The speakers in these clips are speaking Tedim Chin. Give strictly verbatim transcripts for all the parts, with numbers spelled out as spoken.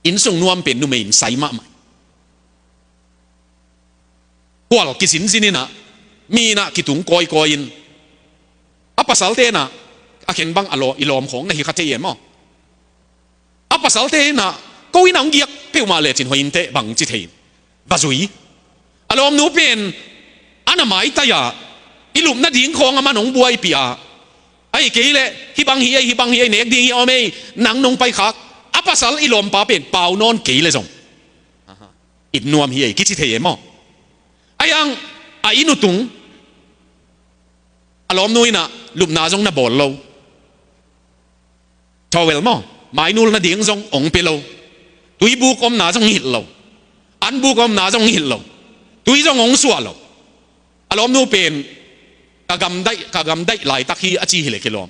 Innsung nuam pen numei in sai mahmah. Khual kizinzin inah, mi inah kitung kawikawi in, a pasalte inah a khen bang a law, i lawm khawng na hi kha thei e maw? A pasalte inah ko inah hong giak peuhmah lecin hoi inteh bang ci thei in va zui. A lawmnu pen a na maitai-a i lupna ding khawng a man hong buaipih a, ahi kei leh hih bang hi ei, hih bang hi ei, nek ding hi om ei, nang nong paikhak. A pasal i lawmpa pen pau nawn kei le zong it nuam hi ei kici thei e maw? Ahi hang a inn uh tung a lawmnu inah lupna zong na bawl lo. Towel maw, mainul nading zong hong pia lo. Tuibuk omna zong hilh lo. Anbuk omna zong hilh lo. Tui zong hong suah lo. A lawmnu pen ka gamdaih, ka gamdaih laitak hi a ci hileh kilawm.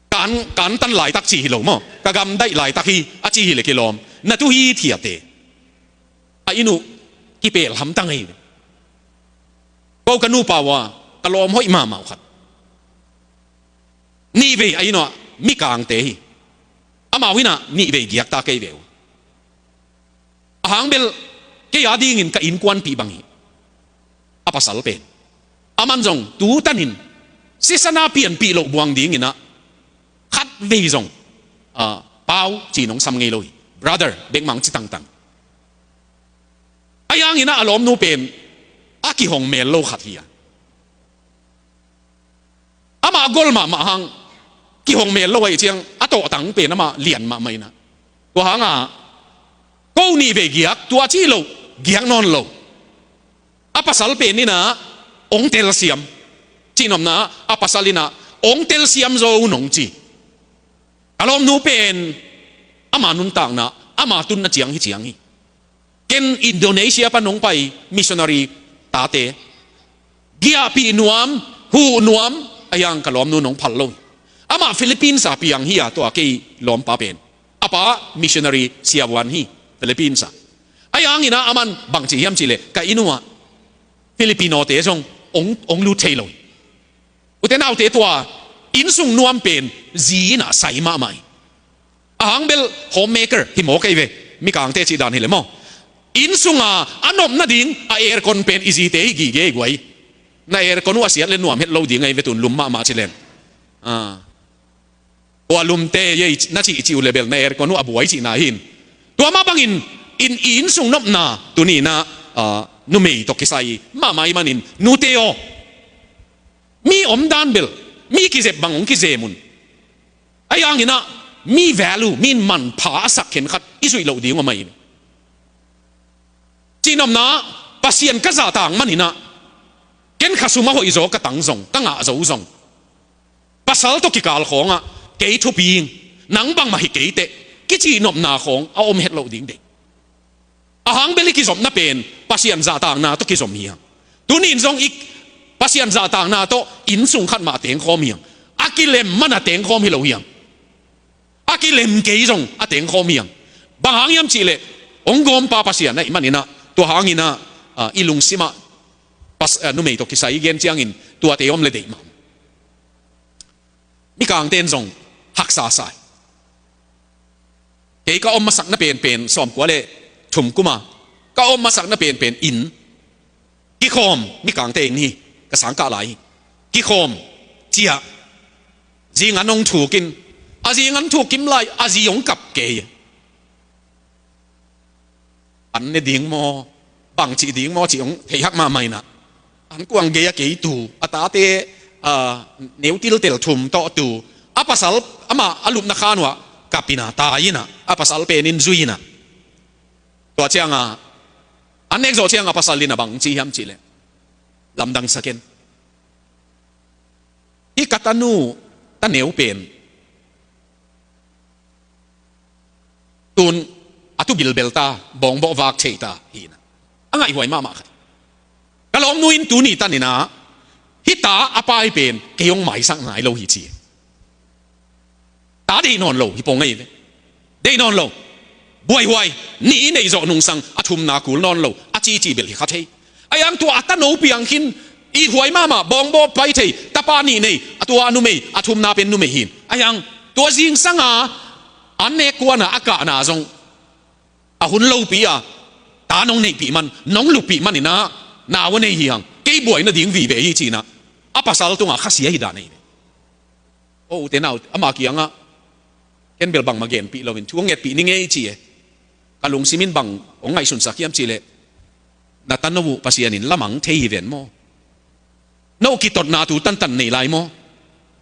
Ka an, ka antan laitak ci hi lo maw? Ka gamdaih laitak hi a ci hileh kilawm. Na tu hi thiate. A inn uh kipel hamtang ei. Ko ka nupa uh a ka lawm hoih mahmah uh khat. Nihvei a inn uh ah mikangte hi. Amau inah nihvei giakta kei ve uh. A hang bel kei a dingin ka innkuanpih bang hi. A pasal pen a man zong tu tanin sisana pianpih loh buang ding inah khatvei zong, ah, pau ci nong sam ngei lo hi. Brother bek mang ci tangtang. Ahi hang inah a lawmnu pen a kihong mel lo khat hi a. Amah gol mahmah hang kihong mel lo ahih ciang a tawhtang pen amah lian mahmah inah. Tua hanga ko nihvei giak tua ci loh, giak nawn lo. A pasal pen inah hong telsiam. Cihnopna a pasal inah hong telsiam zo nong ci. Ka lawmnu pen ama nuntakna, ama tunna ciang hi ciang hi. Ken Indonesia pan hong pai missionary tate, giahpih nuam, huh nuam, ahi hang ka lawmnu nong phal lo hi. Amah Philippines a piang hi a, tua kei lawmpa pen a pa missionary siavuan hi Philippines a. Ahi hang inah a man bangci hiam cihleh ka inn uh ah Filipinote zong hong, hong lut thei lo hi. Ute naute, tua innsung nuam pen zi inah sai mahmah hi. A hang bel homemaker hi maw kei ve, mikangte cih dan hileh maw? Innsunga a nop nading a aircon pen i zite hi gige hi guai. Na aircon uh a siat le nuam het lo ding ahi ve, tun lum mahmah ci leng. Ah. Tua lumte ei na cihcih uh le bel na aircon uh a buai cihna hi in. Tua mah bangin in, i innsung nopna tuni inah, ah, numei tawh kisai mahmah ahih manin nute aw, mi omdan bel mi kizep bang hong kizem un. Ahi hang inah mi value, mi in manpha a sak khenkhat i zuih loh ding om ahi. Cihnopna, Pasian ka zahtak man inah ken khasum a hoih zaw ka tang zong, ka ngah zo zong, pasal tawh kikal khawngah kei thupi ing, nang bangmah hi kei teh, kicihnopna khawng a om het loh ding deih. A hang bel i kizopna pen Pasian zahtakna tawh kizom hi hang. Tuni in zong i Pasian zahtakna tawh innsung khat mah a tengkhawm hi hang. A kilem man a tengkhawm hi lo hi hang. A kilem kei zong a tengkhawm hi hang. Bang hang hiam cihleh hong gawmpa Pasian ahih man inah, tua hang inah, ah, i lungsimah pas-, ah, numei tawh kisai i gen ciangin tuate om le deih mah. Mikangte in zong haksa sa hi. Kei ka om masakna penpen sawmkua le thum kuma ka om masakna penpen inn kikhawm, mikangte inn hi, ka sangkah lai hi. Kikhawm ciah, zingan hong thuk in, a zingan thuk kim lai a zi hong kap kei. An ne ding maw, bangcih ding maw cih hong theihak mahmah inah, an kuang gei a kei tu, a tate, ah, neutiltel thum tawh tu, a pasal amah a lupna khan uh ah kap inah, tai inah, a pasal pen in zui inah. Tua cianga an nek zawh cianga pasal inah bang ci hiam cihleh, lamdang sa ken. Hih ka tanu, ta neu pen tun a tu bilbel ta, bawngbawh vak thei ta hi inah, a ngaihhuai mahmah khat. Ka lawmnu in tuni tan inah hih ta a pai pen kei hong maisak ngai lo hi ci. Ta deih nawn lo hi pong ei ve. Deih nawn lo. Buaihuai, nih i neih zawh nungsang a thumna kul nawn lo a cici bel hi kha thei. Ahi hang tua a tano piang khin, ithuai mahmah, bawngbawh pai thei, tapa nih nei, a tua numei, a thumna pen numei hi in. Ahi hang tua zingsanga An nek kuana a kahna zong a hun lopi a, ta nong neihpih man, nong lupih man inah, nau a nei hi hang, kei buai nading vive hi cinah, a pasal tungah khasia hi dan ahi ve. O ute naute, ama kiangah ken bel bangmah genpih loin thu a ngetpih ni ngei ci e. Ka lungsim in bang hong ngaihsunsak hiam cihleh, na tano uh Pasian in lamang thei hi ven maw? No kitotna tu tantan nei lai maw?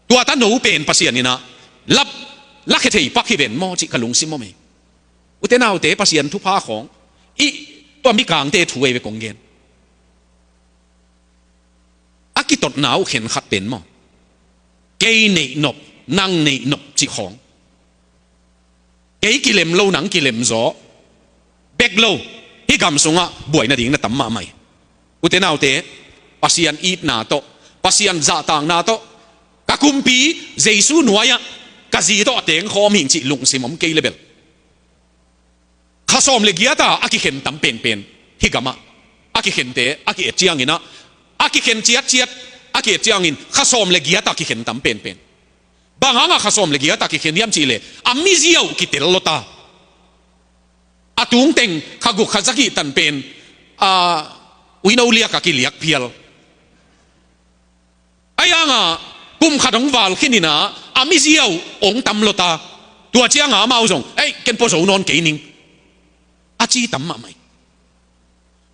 Tua tano pen Pasian inah lap lakhia thei pak hi ven maw cih ka lungsim om hi. Ute naute, Pasian thupha khawng i, tua mikangte thu ei ve kong gen. A kitotna uh khenkhat pen maw, kei neihnop, nang neihnop cih khawng, kei kilem lo, nang kilem zaw bek lo, hih gam sungah buai nading na tam mahmah hi. Ute naute, Pasian itna tawh, Pasian zahtakna tawh, ka kumpi Jesu nuai-ah ka zi tawh a tengkhawm hing cih lungsim om kei le bel, kha sawm le giata a kikhen tam penpen hih gamah, a kikhente a ki-et cianginah, a kikhen ciatciat a ki-et ciangin kha sawm le giata kikhen tam penpen. Bang hangah kha sawm le giata kikhen hiam cihleh, a mizia uh kitel lota, a tungteng kha guk kha zagih tan pen a uino liaka kiliak phial. Ahi hanga kum khat hong val khin inah a mizia uh hong tam lota, tua cianga amau zong, "Ei, ken pua zo nawn kei ning," a ci tam mahmah hi.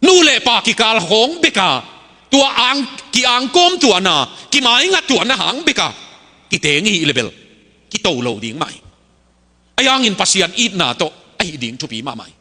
Nu le pa kikal khawng beka, tua ang, ki-angkawm tuahna, kimaingat tuahna hang beka kiteng i hih le bel kito lo ding mah hi. Ahi hangin Pasian itna tawh ahi ding thupi mahmah hi.